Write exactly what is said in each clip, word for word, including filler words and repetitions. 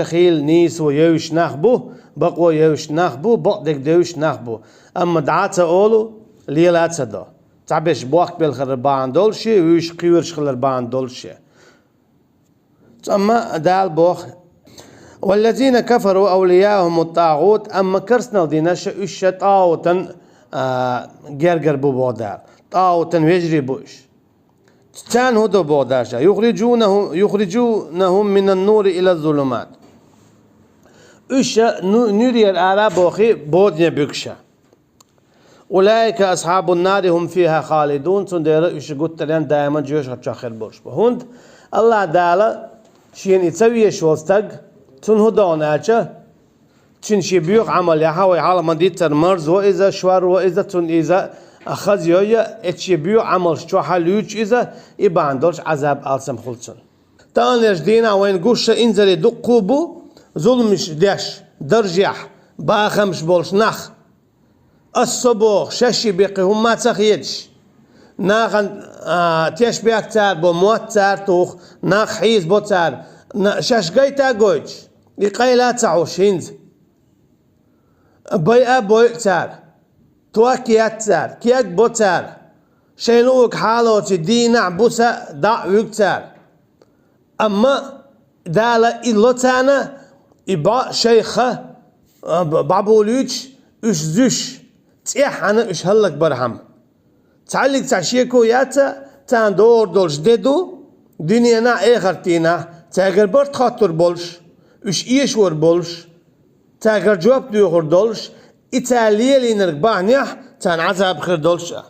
Хийла нийсо евзаш нах бу, бакъо евзаш нах бу, бакъдерг девзаш нах бу. Амма дӀа а ца олу, лела а ца до. Цхьаберш бохк белхар бахьана долуш, вуьйш кхоьруш хилар бахьана долуш. Амма Дала боху: «Валлазина кафару авлияухумут тагӀут», амма керстанал динарш уьш ша тӀагӀутан, а, гергара бу боху Дала. ТӀагӀутан вежарий бу уьш. Царна хӀун до боху Дала ша? «Юхриджунахум, юхриджунахум минан нури ила зулумат». Уьш ша ну-, нуьрера ара а бохий, бодане буьгуш ша. «Улаика асхьабун нари хум фиха халидун», цундела уьш гуттаренна даиман жоьжахатичохь хир болуш бу. ХӀунда АллахӀ Дала шена и ца везаш волу стаг, цунна хӀун догӀу аьлча, цуьнан шен боьха Ӏамал яхьа, вай хьалха ма-дийццара марзво иза, шорво иза, цунна иза хаза йойя, эцу шен боьха Ӏамалш чохь а луьйчу иза, и бахьана долуш Ӏазаб алсам хуьлу цунна. Таханлерчу дийнахь вайна гуш ша инзаре дуккха а бу, зуламаш деш, даржехь, бахамаш болуш нах. Ас со боху, шаьшшиъ беккхи хӀумма а ца хеташ, нахана, а, тешнабехк цара бо, мотт цара туху, нах хьийзабо цара, на-, шаьш гайта а гойтуш, и къайла а ца хьуш хӀинца. Байа а бойу цара, ток а етту цара, кегбо цара, шайн луург хьалоций дийнахь а, буса а дӀа а вуьгу цара. Амма Дала и ло царна, и бӀо шайх ха, а, б-, бӀобулуьйтуш, уьш зуьш, цӀеххьана уьш хӀаллакбархьама. Цхьаллиг цхьа шеко яц, царна догӀур долуш де ду, дуьненахь а, эхартийнахь а, цаьргара барт хоттур болуш, уьш эшор болуш, цаьргара жоп доьхур долуш, и цара лелийнарг бахьанехь царна Ӏазаб хир долуш а.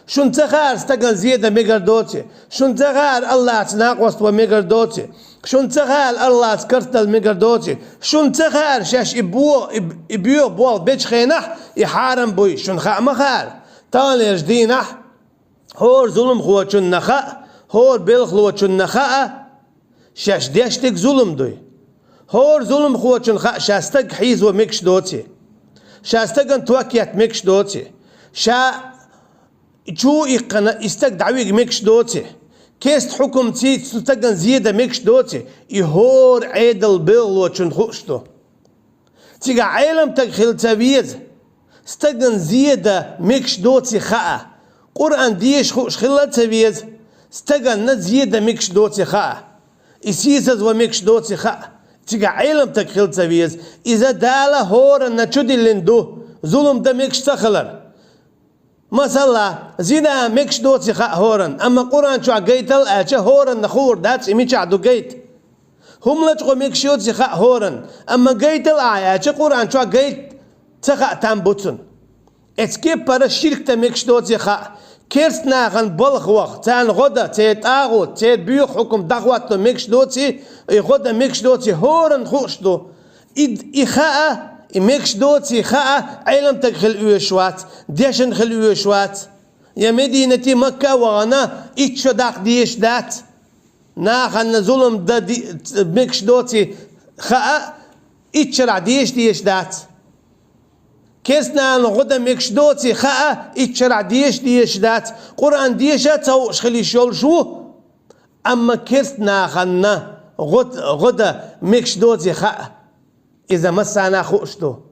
Шуна ца хаьара стагана зе дан мегар доций? Шуна ца хаьара АллахӀца накъост ван мегар доций? Шуна ца хаьара АллахӀца керстал мегар доций? Шуна ца хаьара шаьш и бо-, и, и боьха болх бечу хенахь, и хьарам буй? Шуна хаа ма хаьара? Таханлерчу дийнахь хӀора зуламхочунна хаьа, хӀора белхалочунна хаьа, шаьш деш дерг зулам дуй. ХӀора зуламхочунна хаьа, ша стаг хьийзо мегаш доций, ша стагана ток етта мегаш доций, ша чу иккхина и стаг дӀавига мегаш доций, керста хьукумций цу стагана зе дан мегаш доций, и хӀора Ӏедал белхалочунна хууш ду. Цигахь Ӏеламстаг хила ца веза, стагана зе дан мегаш доций хаа, Къуръан деша хууш хила ца веза, стагана зе дан мегаш доций хаа, и сийсазван мегаш доций хаа, цигахь Ӏеламстаг хила ца веза, иза Дала хӀоранна чудиллина ду, зулам дан мегаш ца хилар. Масала, зина мегаш доций хаа хӀоранна, амма Къуръан чохь гайтал аьлча, хӀоранна хуур дац и мичахь ду гайта. ХӀума лачкъо мегаш йоций хаа хӀоранна, амма гайтал ахь аьлча, Къуръан чохь гайта ца хаа там бу цунна. Эцу кеппара ширк дан мегаш доций хаа, керста нахана балха ваха, царна гӀо дан, церан тӀагӀут, церан боьха хьукум дӀахӀотто мегаш доций, и гӀо дан мегаш доций хӀоранна хууш ду. И, и хаа, и мегаш доций хаа, Ӏеламстаг хила оьшуш вац, дешна хила оьшуш вац. Я Мединате, Макка а вахана, итт шо даккха дезаш дац. Нахана зулам дан ди-, мегаш доций хаа, итт шарахь дезаш дезаш дац. Керста нахана гӀо дан мегаш доций хаа, итт шарахь дезаш дезаш дац. Къуръан деша а ца хууш хила йиш йолуш ву. Амма керста нахана гӀо-, гӀо дан мегаш доций хаа, иза массарна а хууш ду.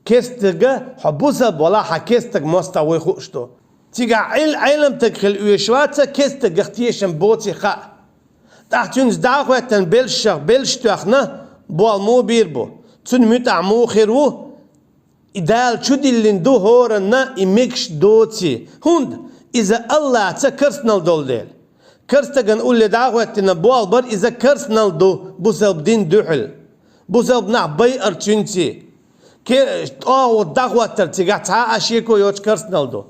Керстага хьо бусалба валахь, хьан керстаг мостагӀа вуй хууш ду. Цигахь Ӏил-, Ӏеламстаг хила оьшуш вац, керстагах тешам боций хаа. ТӀаккха цуьнца дӀа а хӀоьттина, белшах белш а тоьхна, болх муха бийр бу? Цунна муьтӀахь муха хир ву? И Дала чудиллина ду хӀоранна и мегаш доций, хӀунда иза АллахӀца керстанал долу дела. Керстагана улле дӀа а хӀоьттина, болх бар иза керстанал ду бусалба дин дуьхьал. Бусалба нах байар цуьнций. Ке-, тӀагӀут дӀахӀоттар цигахь цхьа а шеко йоцуш керстанал ду.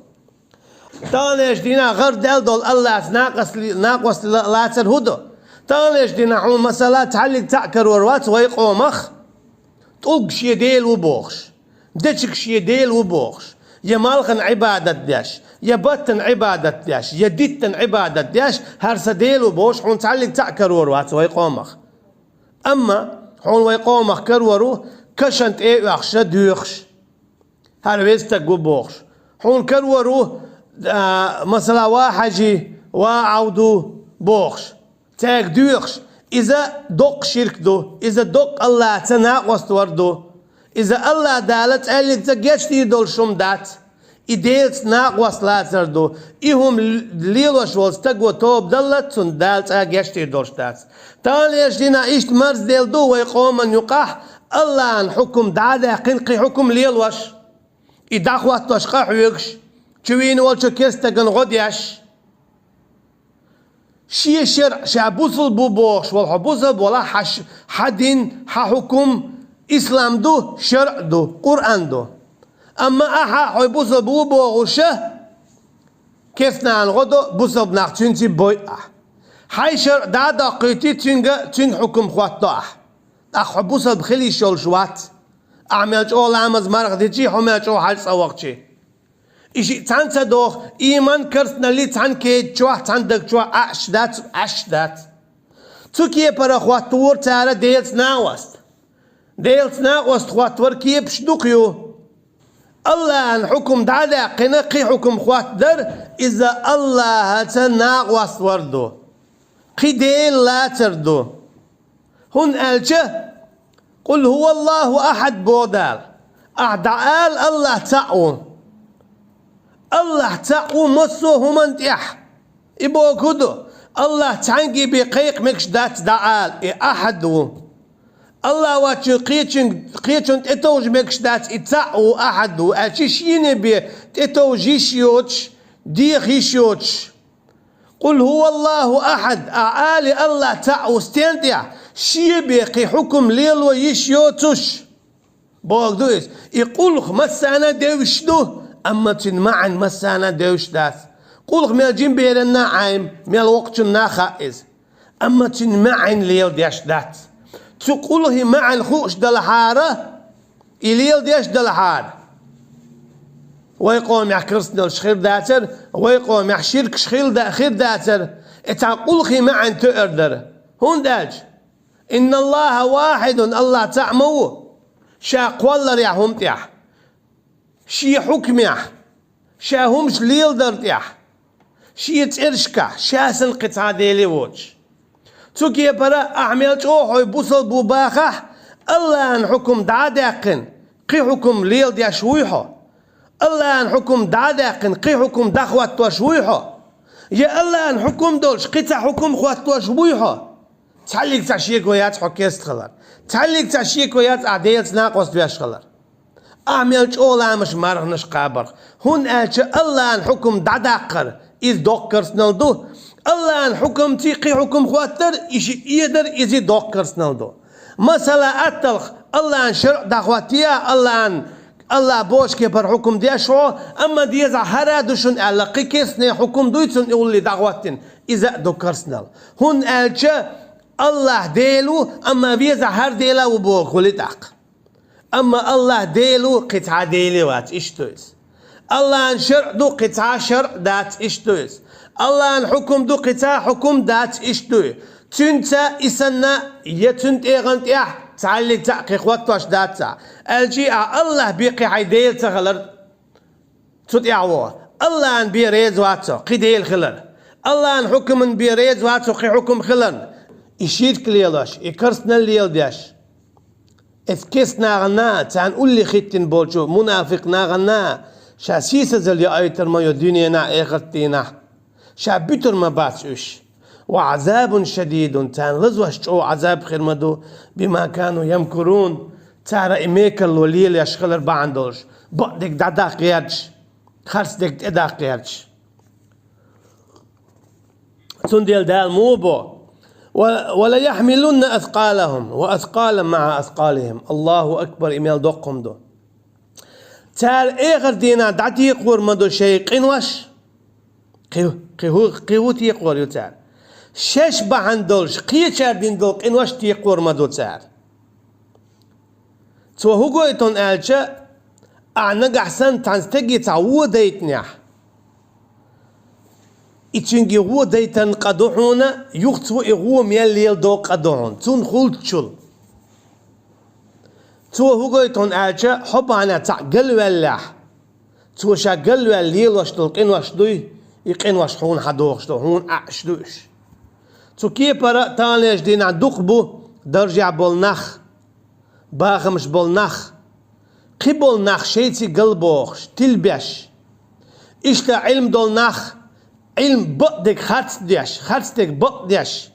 Таханлерчу дийнахь гӀардаьлла долу АллахӀца накъост-, накъост ла-, лацар хӀун ду? Таханлерчу дийнахь хьуна, масала, цхьаллиг цхьаъ карор вац вай къомах, тӀулг шен дела ву бохуш, дечиг шен дела ву бохуш, я малхана Ӏибадат деш, я баттана Ӏибадат деш, я диттана Ӏибадат деш, хӀара сан дела ву бохуш, хьуна цхьаллиг цхьаъ карор вац вай къомах. Амма хьуна вай къомах карор ву, кашан тӀе а оьхуш, доьхуш. ХӀара веза стаг ву бохуш. Хьуна карор ву, а, масала, ва Хьажи, ва Ӏавду бохуш. Цаьрга доьхуш, Иза доккха ширк ду, иза доккха Аллахьца накъост вар ду. Иза Аллахь Дала цхьаьллица гечдийр долуш хӀума дац. И Делаца накъост лацар ду. И хӀума лелош волу стаго тоба даллалц, цунна Дала цкъа гечдийр долуш дац. Таханлерчу дийнахь иштта марзделла ду вай къоман юкъахь, Аллахьан хьукум дӀа а даьккхина, кхин хьукум лелош. И дӀахӀоттош къахьоьгуш, чу вийна волчу керстаган гӀо деш. Шен шарӀ, ша бусалба ву бохуш волу, хьо бусалба валахь, хьан ш-, хьан дин, хьан хьукум, ислам ду, шарӀ ду, Къуръан ду. Амма ахьа хьо бусалба ву бохуша, керстанан гӀо до, бусалба нах цуьнца бой ахь. Хьайн шарӀ дӀа а доккхуьйтий, цуьнга, цуьнга хьукум хӀотто ахь. ТӀаккха хьо бусалба хила йиш йолуш вац. Ахь мел чӀогӀа ламаз марха дичий, хьо мел чӀогӀа хьаьж цӀа вахчий. И шиъ цхьаьна ца доху, ийман, керстаналли цхьаьна кеда чохь, цхьаьна даг чохь Ӏаш дац, Ӏаш дац. Цу кепара хӀоттавора цара Делаца накъост. Делаца накъост хӀоттавар кепаш дукха ю. Аллахьан хьукум дӀа а даьккхина, кхин хьукум хӀоттадар, иза Аллахьаца накъост вар ду. Кхин Дела лацар ду. ХӀунда аьлча, «Къул хӀуваллаху ахьад» боху Дала. Ахь дӀаала Аллахь цхьаъ ву. Аллахь цхьаъ ву массо а хӀуманна тӀехь. И бохург хӀун ду? Аллахь цхьаьнгге бен кхайкха мегаш дац дӀаала, и ахьад ву. Аллахь воцчун кхечун, кхечунна тӀетовжа мегаш дац, и цхьаъ ву, ахьад ву, аьлча шена бен тӀетовжа йиш йоцуш, деха йиш йоцуш. «Къул хӀуваллаху ахьад», ахь ала Аллахь цхьаъ ву стенна тӀехь, шен бен кхин хьукум лело йиш йоцуш. Бохург ду иза. И къулх массарна а девзаш ду, амма цуьнан маьӀна массарна а девзаш дац. Къулх мел жима беранна а Ӏема, мел воккхачунна а хаьа иза. Амма цуьнан маьӀна леладеш дац. Цу къулхин маьӀна хууш далахьара, и леладеш далахьара, вай къомехь керстаналлаш хир дацара, вай къомехь ширкаш хир да-, хир дацара, и цхьана къулхин маьӀна тоьар дара. ХӀунда аьлча: «Инналлаха вахьидун», Аллахь цхьаъ ма ву. Ша кхолларехь хӀума тӀехь, шен хьукмехь, ша хӀумаш леладар тӀехь, шен цӀерашкахь, ша санна кхин цхьа а Деле воцуш. Цу кепара ахь мел чӀогӀа хьо бусалба ву бахахь, Аллахьан хьукум дӀа а даьккхина, кхин хьукум леладеш вуй хьо? Аллахьан хьукум дӀа а даьккхина, кхин хьукум дӀахӀоттош вуй хьо? Я Аллахьан хьукум долуш, кхин цхьа хьукум хӀоттош вуй хьо? Цхьаьллиг цхьа шеко яц хьо керста хилар. Цхьаьллиг цхьа шеко яц ахь Делаца накъост веш хилар. Ахь мел чӀогӀа ламазаш, марханаш кхабарх. ХӀунда аьлча Аллахьан хьукум дӀадаккхар, иза доккха керстаналла ду. Аллахьан хьукумций кхин хьукум хӀоттар, и шиъ эдар, иза доккха керстаналла ду. Масала, атталха, Аллахьан шарӀ дӀахӀоттийча, Аллахьан, Аллахь бохучу кепара хьукум деш ву, амма деза хӀара а ду шуна аьлла, кхин керстанийн хьукум дуй цунна и улле дӀахӀоттийна, иза а ду керстаналла. ХӀунда аьлча Аллахь Дела ву, амма веза хӀара дела а ву бохург хуьлу тӀаккха. Амма Аллахь Дела ву, кхин цхьа а Деле вац, иштта ду иза. Аллахьан шарӀ ду, кхин цхьа а шарӀ дац, иштта ду иза. Аллахьан хьукум ду, кхин цхьа а хьукум дац, иштта ду иза. Цуьнца и санна, я цуьнан тӀегӀан тӀехь цхьаьллиг цхьаъ кхин хӀоттош дац ахь. Аьлча а Аллахь бен кхин хьайн Дела ца хилар цу тӀехь ву. Аллахьан бен реза вац хьо кхин Дела хилар. Аллахьан хьукуман бен реза вац хьо кхин хьукум хиларна. И ширк лелош, и керстаналла леладеш. Эцу керста нахана, царна улле хӀиттина болчу мунафикъ нахана ша сийсазалла йоуьйтур ма ю дуьненахь, эхарт дийнахь. Ша буьтур ма бац уьш. «Ва Ӏазабун шадидун», царна лазош чӀогӀа Ӏазаб хир ма ду, «бима кану ямкурун», цара и мекарло лелош хилар бахьана долуш, бакъдерг дӀадаккха гӀерташ, харцдерг тӀедаккха гӀерташ. Цундела Дала муха бо: «Ва, ва ла яхьмилунна аскъалахум, ва аскъалан маӀа аскъалихим». Аллаху акбар, и мел доккха хӀума ду. Цара эхарт дийнахь дӀатекхор ма ду шайн къинош, кхин, кхин хӀу-, кхин хӀун текхор ю цара? Шаьш бахьана долуш, кхечара дина долу къинош текхор ма ду цара. Цо хӀун гойту аьлча, ахь нагахь санна цхьана стеге цхьа вон дайтинехь, и цуьнга и вон дайтарна къа ду хьуна, юха цо и вон мел леладо къа ду хьуна, цунна хӀуллакхчул. Цо хӀун гойту аьлча, хьо бахьана цхьаъ галваьллехь, цо ша галваьлла лелош долу къинош дуй, и къинош хьуна хьан дохуш ду, хьуна Ӏаш ду уьш. Цу кепара таханлерчу дийнахь дукха бу даржехь болу нах, бахамаш болу нах, кхин болу нах шайца гал бохуш, тилбеш. Иштта Ӏилма долу нах, Ӏилма бакъдерг харц деш, харцдерг бакъдеш,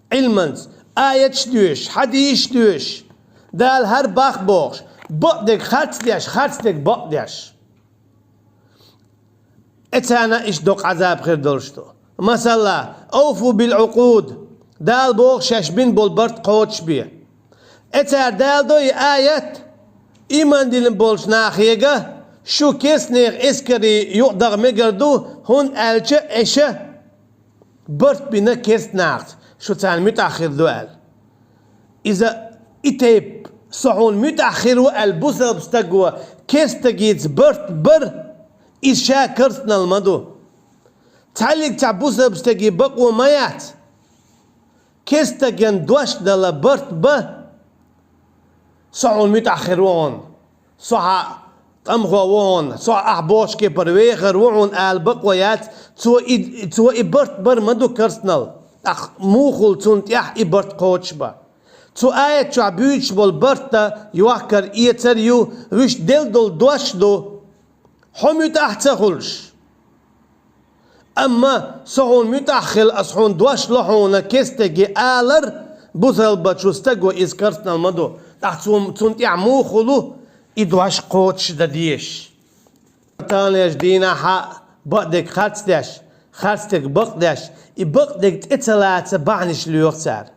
Ӏилманца аяташ доьшуш, хьадисаш доьшуш, Дала хӀара бакъ бохуш, бакъдерг харц деш, харцдерг бакъдеш. Эцарна иштта доккха Ӏазаб хир долуш ду. Масала, «Ауфу бил Ӏукъуд», Дала боху шаьш бина болу барт кхочушбе. Эцара Дала до и аят, иман диллина болчу нахега, шу керстанех эскаре юкъадаха мегар ду, хӀунда аьлча эша барт бина керстанахца, шу царна муьтӀахь хир ду аьлла. Иза и тайпа, со хьуна муьтӀахь хир ву аьлла бусалба стаго керстагица барт бар, иза ша карстанал ма ду. Цхьаьллиг цхьа бусалба стаге бакъо ма яц. Керстаган дош дала барт ба, со хьуна муьтӀахь хир ву хьуна. Со хьан тӀамхо ву хьуна, со ахь бохучу кепара вехар ву хьуна ала бакъо яц, цо и, цо и барт бар ма ду карстанал, тӀаккха мухула цунна тӀехь и барт кхочушба. Цу аят чохь буьйцуш болу барт а йохкар эцар ю, вуьш делла долу дош ду, хьо муьтӀахь ца хуьлуш. Амма со хьуна муьтӀахь хила, ас хьуна дош ло хьуна керстаге алар, бусалбачу стаго иза карстанал ма ду, тӀаккха цу-, цунна тӀехь муха хуьлу и дош кхочушдан дезаш. Таханлерчу дийнахь а бакъдерг харц деш, харцдерг бакъдеш, и бакъдерг тӀе ца лаца бахьанаш лоьху цара.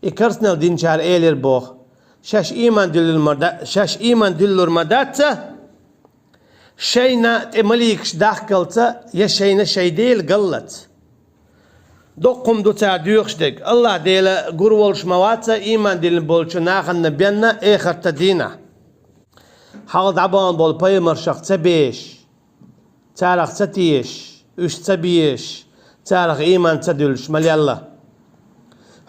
И карстанал динчара элира боху, шаьш ийман дуьллур ма да-, шаьш ийман дуьллур ма дац, шайна тӀе маликаш дахкалца я шайна шайн Дела галлалц. Доккха хӀума ду цара доьхуш дерг. АллахӀ Дела гур волуш ма вац ийман диллина болчу нахана бен эхартан дийнахь. Хьалха дӀабахана болу пайхамаршах ца беш, царах ца тешаш, уьш ца безаш, царах ийман ца дуьллуш ма лелла.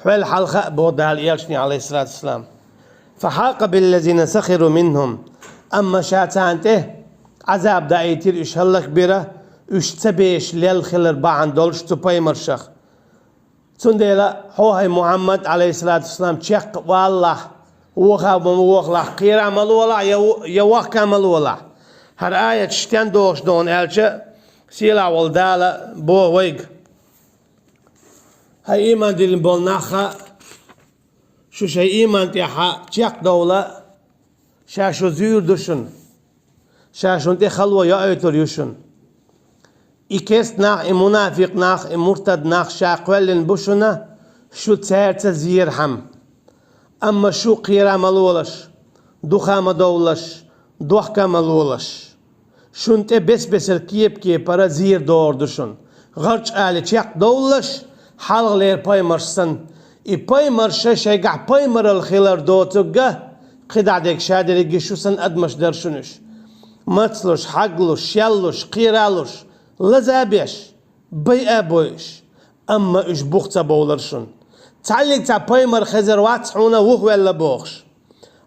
Хьол хьалха а боху Дала элчане, Ӏалайхиссалату вассалам: «Фахьакъа биллазина сахиру минхум». Амма ша царна тӀе Ӏазаб даийтира, уьш хӀаллакбира, уьш ца беш лелла хилар бахьана долуш цу пайхамаршах. Цундела хьо, хӀай Мухьаммад, Ӏалайхиссалату вассалам, чекх а валалахь, вохаван вохалахь, кхера а ма лолахь, я во-, я вохка а ма лолахь. ХӀара аяташ стен дохуш ду хьуна аьлча, сийлахь волу Дала боху вайга: хӀай ийман диллина болу нах, шу шайн ийман тӀехь чекхдовла, ша шу зуьйр ду шуна. Ша шуна тӀе хало йоуьйтур ю шуна. И керста нах, и мунафикъ нах, и муртад нах ша кхоьллина бу шуна, шу цаьрца зерхьама. Амма шу кхера а ма лолаш, духа а ма довлалаш, дохка а ма лолаш. Шуна тӀе бес-бесара кепа-кепара зер догӀур ду шуна. ГӀарчӀ али чекхдовлалаш, хьалхалера пайхамарш санна. И пайхамарша шайгахь пайхамаралла хилар доцург а, кхидӀа дерг ша дерриге шу санна адамаш дара шуна уьш. Мацлуш, хьаглуш, шеллуш, кхералуш, лаза а беш, байа а бойуш, амма уьш бух ца бовлар шуна. Цхьаьллиг цхьа пайхамар хезар вац хьуна вухвелла бохуш,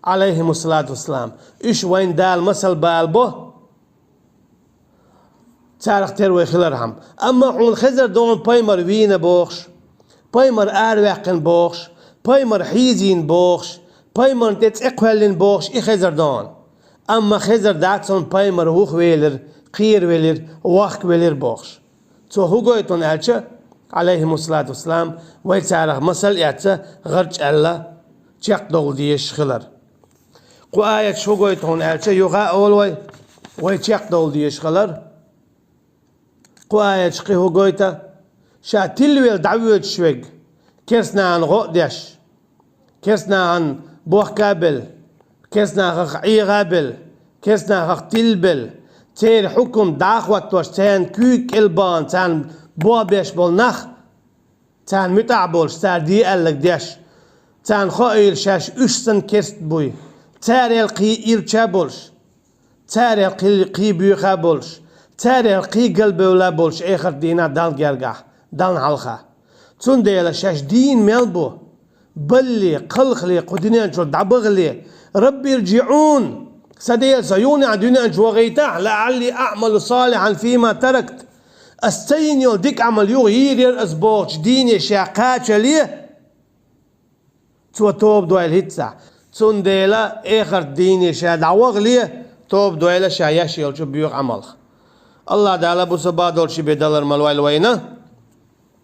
Ӏалайхимуссалату вассалам. Уьш вайна Дала масал бала бо. Царах тера вай хилархьама. Амма хьуна хезар ду хьуна пайхамар вийна бохуш, пайхамар араваьккхина бохуш, пайхамар хьийзийна бохуш, пайхамарна тӀе цӀе кхоьллина бохуш, и хезар ду хьуна. Амма хезар дац хьуна пайхамар вухавелира, кхеравелира, вохкавелира бохуш. Цо хӀун гойту хьуна аьлча, Ӏалайхимуссалату вассалам, вай царах масал эцна, гӀарчӀ аьлла, чекхдовла дезаш хилар. Кху аяташ хӀун гойту хьуна аьлча, юха а олу вай, вай чекхдовла дезаш хилар. Кху аяташ кхин хӀун гойту? Ша тилвелла дӀавоьдуш верг, керстанахана гӀо а деш, керстанахана бохка а белла, керстанахах Ӏеха а белла, керстанахах тилбелла, церан хьукум дӀа а хӀоттош, царна куьйга кӀелбахана, царна бохбеш болу нах, царна муьтӀахь болуш, цара де аьлларг деш, царна хоийла шаьш уьш санна керст буй, царел кхин ирча а болуш, царел кхин, кхин боьха а болуш, царел кхин галбевлла а болуш, эхарт дийнахь Далла гергахь, Далла хьалха. Цундела шаьш дийна мел бу, балле, кхалхале, кху дуьнен чуьра дӀабахале, «Рабби рджиӀун», сан Дела, со юха дуьнен чу вахийтахь, «лаӀалли аӀмалу салихьан фима таракт», Ас ца йина йола дика Ӏамал юха йийр яр ас бохучу дийне ша кхачале, цо тоба дойла хӀинццахь. Цундела эхарта дийне ша дӀавахале, тоба дойла ша еш йолчу боьха Ӏамалх. АллахӀ Дала бусалба долчу бен далар ма лойла вайна.